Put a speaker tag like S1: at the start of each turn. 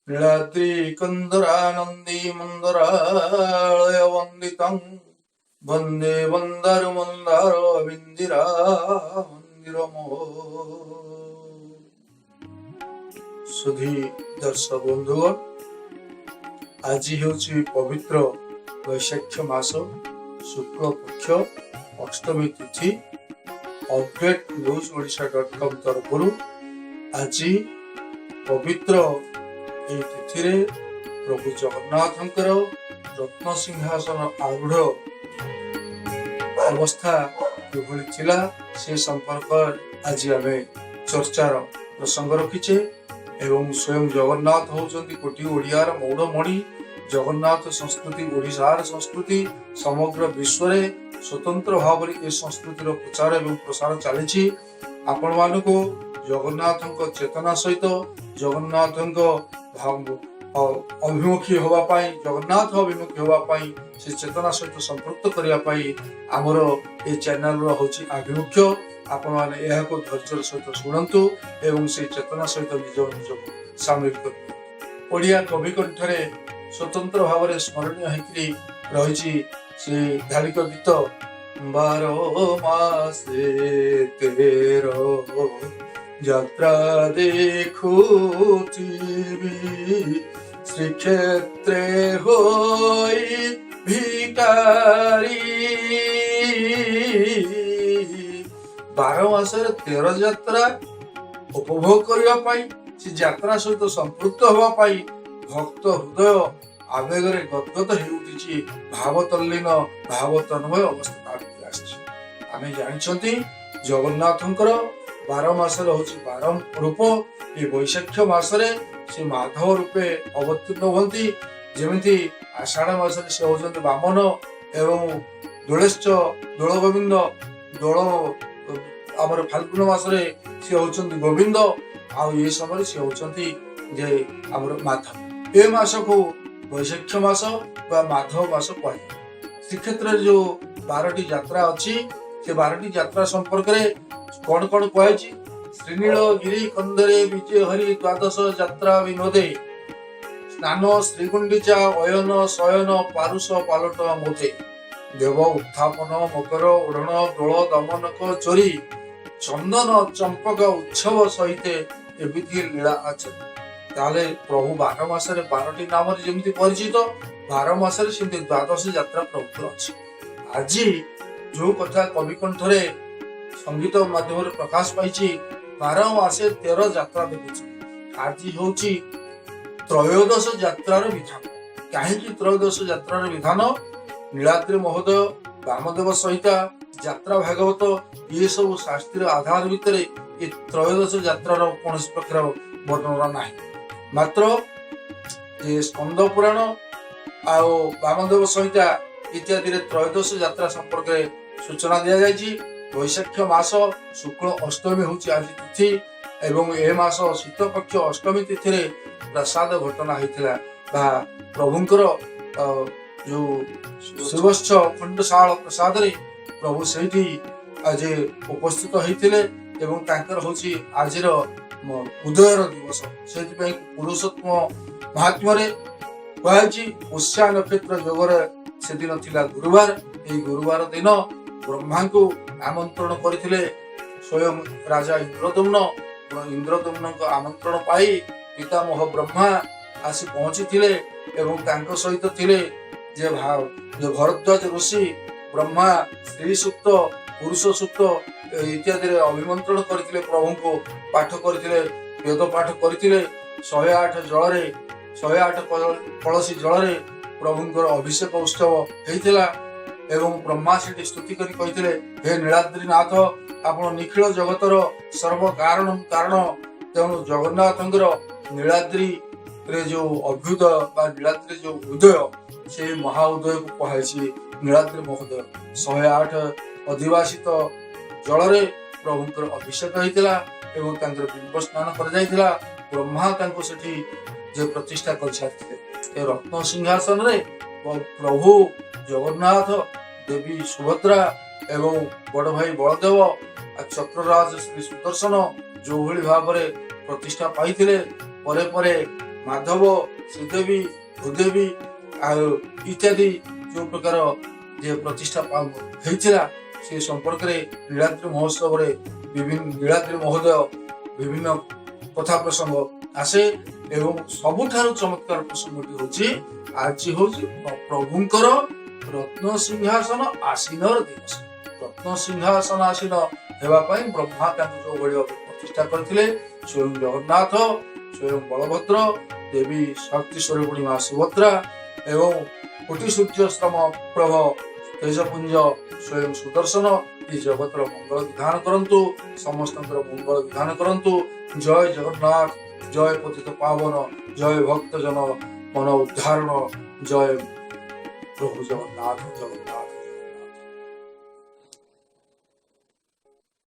S1: ନୀଳାଦ୍ରି କନ୍ଦରାନନ୍ଦୀ ମନ୍ଦରାଳୟ ବନ୍ଦିତଂ ବନ୍ଦେ ବନ୍ଦାରୁ ମନ୍ଦାର ବିନ୍ଦିରା ମନ୍ଦିର। ସୁଧୀ ଦର୍ଶକ ବନ୍ଧୁଗଣ, ଆଜି ହେଉଛି ପବିତ୍ର ବୈଶାଖ ମାସ ଶୁକ୍ଳ ପକ୍ଷ ଅଷ୍ଟମୀ ତିଥି। Update news Odisha dot com ତରଫରୁ ଆଜି ପବିତ୍ର ଏହି ତିଥିରେ ପ୍ରଭୁ ଜଗନ୍ନାଥଙ୍କର ରତ୍ନ ସିଂହାସନ ଆରୂଢ଼ ଅବସ୍ଥା କିଭଳି ଥିଲା, ସେ ସମ୍ପର୍କ ଆଜି ଆମେ ଚର୍ଚ୍ଚାର ପ୍ରସଙ୍ଗ ରଖିଛେ। ଏବଂ ସ୍ୱୟଂ ଜଗନ୍ନାଥ ହେଉଛନ୍ତି କୋଟି ଓଡ଼ିଆର ମୌଡ଼ମଣି। ଜଗନ୍ନାଥ ସଂସ୍କୃତି ଓଡ଼ିଶାର ସଂସ୍କୃତି। ସମଗ୍ର ବିଶ୍ୱରେ ସ୍ୱତନ୍ତ୍ର ଭାବରେ ଏ ସଂସ୍କୃତିର ପ୍ରଚାର ଏବଂ ପ୍ରସାର ଚାଲିଛି। ଆପଣମାନଙ୍କୁ ଜଗନ୍ନାଥଙ୍କ ଚେତନା ସହିତ ଜଗନ୍ନାଥଙ୍କ ଅଭିମୁଖୀ ହେବା ପାଇଁ, ଜଗନ୍ନାଥ ଅଭିମୁଖୀ ହେବା ପାଇଁ, ସେ ଚେତନା ସହିତ ସମ୍ପୃକ୍ତ କରିବା ପାଇଁ ଆମର ଏ ଚ୍ୟାନେଲର ହେଉଛି ଆଭିମୁଖ୍ୟ। ଆପଣମାନେ ଏହାକୁ ଧୈର୍ଯ୍ୟର ସହିତ ଶୁଣନ୍ତୁ ଏବଂ ସେଇ ଚେତନା ସହିତ ନିଜ ନିଜକୁ ସାମିଲ କରିବେ। ଓଡ଼ିଆ କବି କଣ୍ଠରେ ସ୍ୱତନ୍ତ୍ର ଭାବରେ ସ୍ମରଣୀୟ ହେଇକରି ରହିଛି ସେ ଧାଳିକ ଗୀତ, 12 ମାସେ 13 ଯାତ୍ରା ଦେଖୁଥିବି, ଶ୍ରୀକ୍ଷେତ୍ରେ ହୋଇ ଭିକାରୀ। 12 ମାସରେ 13 ଯାତ୍ରା ଉପଭୋଗ କରିବା ପାଇଁ, ସେ ଯାତ୍ରା ସହିତ ସମ୍ପୃକ୍ତ ହେବା ପାଇଁ ଭକ୍ତ ହୃଦୟ ଆବେଗରେ ଗଦଗଦ ହେଇ ଉଠିଛି। ଭାବ ତଲ୍ଲୀନ, ଭାବ ତନ୍ମୟ ଅବସ୍ଥା ତା ଭିତରେ ଆସିଛି। ଆମେ ଜାଣିଛନ୍ତି, ଜଗନ୍ନାଥଙ୍କର 12 ମାସରେ ହଉଛି 12 ରୂପ। ଏ ବୈଶାଖ ମାସରେ ସେ ମାଧବ ରୂପେ ଅବତୀର୍ଣ୍ଣ ହୁଅନ୍ତି। ଯେମିତି ଆଷାଢ ମାସରେ ସେ ହଉଛନ୍ତି ବାମନ ଏବଂ ଦୋଳେଶ୍ଚ, ଦୋଳ ଗୋବିନ୍ଦ। ଦୋଳ ଆମର ଫାଲ୍ଗୁନ ମାସରେ ସେ ହଉଛନ୍ତି ଗୋବିନ୍ଦ, ଆଉ ଏ ସମୟରେ ସେ ହଉଛନ୍ତି ଯେ ଆମର ମାଧବ। ଏ ମାସକୁ ବୈଶାଖ ମାସ ବା ମାଧବ ମାସ କୁହାଯାଏ। ଶ୍ରୀକ୍ଷେତ୍ରରେ ଯୋଉ 12ଟି ଯାତ୍ରା ଅଛି, ସେ 12ଟି ଯାତ୍ରା ସମ୍ପର୍କରେ କଣ କଣ କୁହାଯାଇଛି? ଶ୍ରୀନୀଳଗିରି କନ୍ଦରେ ବିଜୟ ହରି ଦ୍ୱାଦଶ ଯାତ୍ରା ବିନୋଦେ, ସ୍ନାନ ଶ୍ରୀଗୁଣ୍ଡିଚା ଅୟନ ଶୟନ ପାରୁଷ ପାଲଟ ମୋଦେ, ଦେବ ଉତ୍ଥାପନ ମକର ଓଢ଼ଣ ଦୋଳ ଦମନକ ଚୋରି, ଚନ୍ଦନ ଚମ୍ପକ ଉତ୍ସବ ସହିତେ ଏବିଧି ଲୀଳା ଆଚରି। ତାହେଲେ ପ୍ରଭୁ 12 ମାସରେ 12ଟି ନାମରେ ଯେମିତି ପରିଚିତ, 12 ମାସରେ ସେମିତି ଦ୍ୱାଦଶ ଯାତ୍ରା ପ୍ରଭୁଙ୍କର ଅଛି। ଆଜି ଯୋଉ କଥା କବି କଣ୍ଠରେ ସଙ୍ଗୀତ ମାଧ୍ୟମରେ ପ୍ରକାଶ ପାଇଛି, 12 ମାସେ 13 ଯାତ୍ରା ଦେଖୁଛି, ଆଜି ହଉଛି ତ୍ରୟୋଦଶ ଯାତ୍ରାର ବିଧାନ। କାହିଁକି ତ୍ରୟୋଦଶ ଯାତ୍ରାର ବିଧାନ? ନୀଳାଦ୍ରି ମହୋଦୟ, ବାମଦେବ ସଂହିତା, ଯାତ୍ରା ଭାଗବତ, ଇଏ ସବୁ ଶାସ୍ତ୍ରୀୟ ଆଧାର ଭିତରେ ଏ ତ୍ରୟୋଦଶ ଯାତ୍ରାର କୌଣସି ପ୍ରକାର ବର୍ଣ୍ଣନା ନାହିଁ। ମାତ୍ର ଯେ ସ୍କନ୍ଦ ପୁରାଣ ଆଉ ବାମଦେବ ସଂହିତା ଇତ୍ୟାଦିରେ ତ୍ରୟୋଦଶ ଯାତ୍ରା ସମ୍ପର୍କରେ ସୂଚନା ଦିଆଯାଇଛି। ବୈଶାଖ ମାସ ଶୁକ୍ଳ ଅଷ୍ଟମୀ ହେଉଛି ଆଜି ତିଥି ଏବଂ ଏ ମାସ ଶୀତ ପକ୍ଷ ଅଷ୍ଟମୀ ତିଥିରେ ପ୍ରାସାଦ ଘଟଣା ହେଇଥିଲା ବା ପ୍ରଭୁଙ୍କର ଯୋଉ ଶ୍ରୀବତ୍ସ ଖଣ୍ଡଶାଳ ପ୍ରସାଦରେ ପ୍ରଭୁ ସେଇଠି ଆଜି ଉପସ୍ଥିତ ହେଇଥିଲେ ଏବଂ ତାଙ୍କର ହଉଛି ଆଜିର ଉଦୟର ଦିବସ। ସେଇଥିପାଇଁ ପୁରୁଷୋତ୍ତମ ମହାତ୍ମ୍ୟରେ କୁହାଯାଇଛି, ପୁଷ୍ୟା ନକ୍ଷତ୍ର ଯୋଗରେ ସେଦିନ ଥିଲା ଗୁରୁବାର। ଏହି ଗୁରୁବାର ଦିନ ବ୍ରହ୍ମାଙ୍କୁ ଆମନ୍ତ୍ରଣ କରିଥିଲେ ସ୍ୱୟଂ ରାଜା ଇନ୍ଦ୍ରଦୁମ୍ନ। ଇନ୍ଦ୍ରଦୁମ୍ନଙ୍କ ଆମନ୍ତ୍ରଣ ପାଇ ପିତାମହ ବ୍ରହ୍ମା ଆସି ପହଞ୍ଚିଥିଲେ ଏବଂ ତାଙ୍କ ସହିତ ଥିଲେ ଯେ ଭରଦ୍ୱାଜ ଋଷି। ବ୍ରହ୍ମା ସ୍ତ୍ରୀ ସୂକ୍ତ, ପୁରୁଷ ସୂକ୍ତ ଇତ୍ୟାଦିରେ ଅଭିମନ୍ତ୍ରଣ କରିଥିଲେ, ପ୍ରଭୁଙ୍କୁ ପାଠ କରିଥିଲେ, ବେଦ ପାଠ କରିଥିଲେ। 108 ଜଳରେ, 108 କଳସୀ ଜଳରେ ପ୍ରଭୁଙ୍କର ଅଭିଷେକ ଉତ୍ସବ ହେଇଥିଲା ଏବଂ ବ୍ରହ୍ମା ସେଠି ସ୍ତୁତି କରି କହିଥିଲେ, ହେ ନୀଳାଦ୍ରିନାଥ, ଆପଣ ନିଖିଳ ଜଗତର ସର୍ବ କାରଣ କାରଣ। ତେଣୁ ଜଗନ୍ନାଥଙ୍କର ନୀଳାଦ୍ରିରେ ଯୋଉ ଅଭ୍ୟୁଦୟ ବା ନୀଳାଦ୍ରି ଯୋଉ ଉଦୟ, ସେଇ ମହା ଉଦୟକୁ କୁହାଯାଇଛି ନୀଳାଦ୍ରି ମହୋଦୟ। 108 ଅଧିବାସିତ ଜଳରେ ପ୍ରଭୁଙ୍କର ଅଭିଷେକ ହେଇଥିଲା ଏବଂ ତାଙ୍କର ବିମ୍ବ ସ୍ନାନ କରାଯାଇଥିଲା। ବ୍ରହ୍ମା ତାଙ୍କୁ ସେଠି ଯେ ପ୍ରତିଷ୍ଠା କରିସାରିଥିଲେ। ଏ ରତ୍ନ ସିଂହାସନରେ ପ୍ରଭୁ ଜଗନ୍ନାଥ ଦେବୀ ସୁଭଦ୍ରା ଏବଂ ବଡ଼ ଭାଇ ବଳଦେବ ଆଉ ଚକ୍ରରାଜ ଶ୍ରୀ ସୁଦର୍ଶନ ଯେଉଁଭଳି ଭାବରେ ପ୍ରତିଷ୍ଠା ପାଇଥିଲେ, ପରେ ପରେ ମାଧବ, ଶ୍ରୀଦେବୀ, ଭୂଦେବୀ ଆଉ ଇତ୍ୟାଦି ଯେଉଁ ପ୍ରକାର ଯେ ପ୍ରତିଷ୍ଠା ହେଇଥିଲା, ସେ ସମ୍ପର୍କରେ ନୀଳାଦ୍ରି ମହୋତ୍ସବରେ ବିଭିନ୍ନ ନୀଳାଦ୍ରି ମହୋଦୟ ବିଭିନ୍ନ କଥା ପ୍ରସଙ୍ଗ ଆସେ। ଏବଂ ସବୁଠାରୁ ଚମତ୍କାର ପ୍ରସଙ୍ଗଟି ହଉଛି, ଆଜି ହଉଛି ପ୍ରଭୁଙ୍କର ରତ୍ନ ସିଂହାସନ ଆସୀନର ଦିବସ। ରତ୍ନ ସିଂହାସନ ଆସୀନ ହେବା ପାଇଁ ବ୍ରହ୍ମା ତାଙ୍କୁ ଯୋଉଭଳି ଭାବେ ପ୍ରତିଷ୍ଠା କରିଥିଲେ, ସ୍ୱୟଂ ଜଗନ୍ନାଥ, ସ୍ୱୟଂ ବଳଭଦ୍ର, ଦେବୀ ଶକ୍ତି ସ୍ୱରୂପିଣୀ ମା ସୁଭଦ୍ରା ଏବଂ କୋଟି ସୂର୍ଯ୍ୟ ସମ ପ୍ରଭ ତେଜପୁଞ୍ଜ ସ୍ୱୟଂ ସୁଦର୍ଶନ ଏ ଜଗତର ମଙ୍ଗଳ ବିଧାନ କରନ୍ତୁ, ସମସ୍ତଙ୍କର ମଙ୍ଗଳ ବିଧାନ କରନ୍ତୁ। ଜୟ ଜଗନ୍ନାଥ, ଜୟ ପତିତ ପାବନ, ଜୟ ଭକ୍ତଜନ ମନ ଉଦ୍ଧାରଣ, ଜୟ ପ୍ରଭୁ ଜଗନ୍ନାଥ, ଜଗନ୍ନାଥ।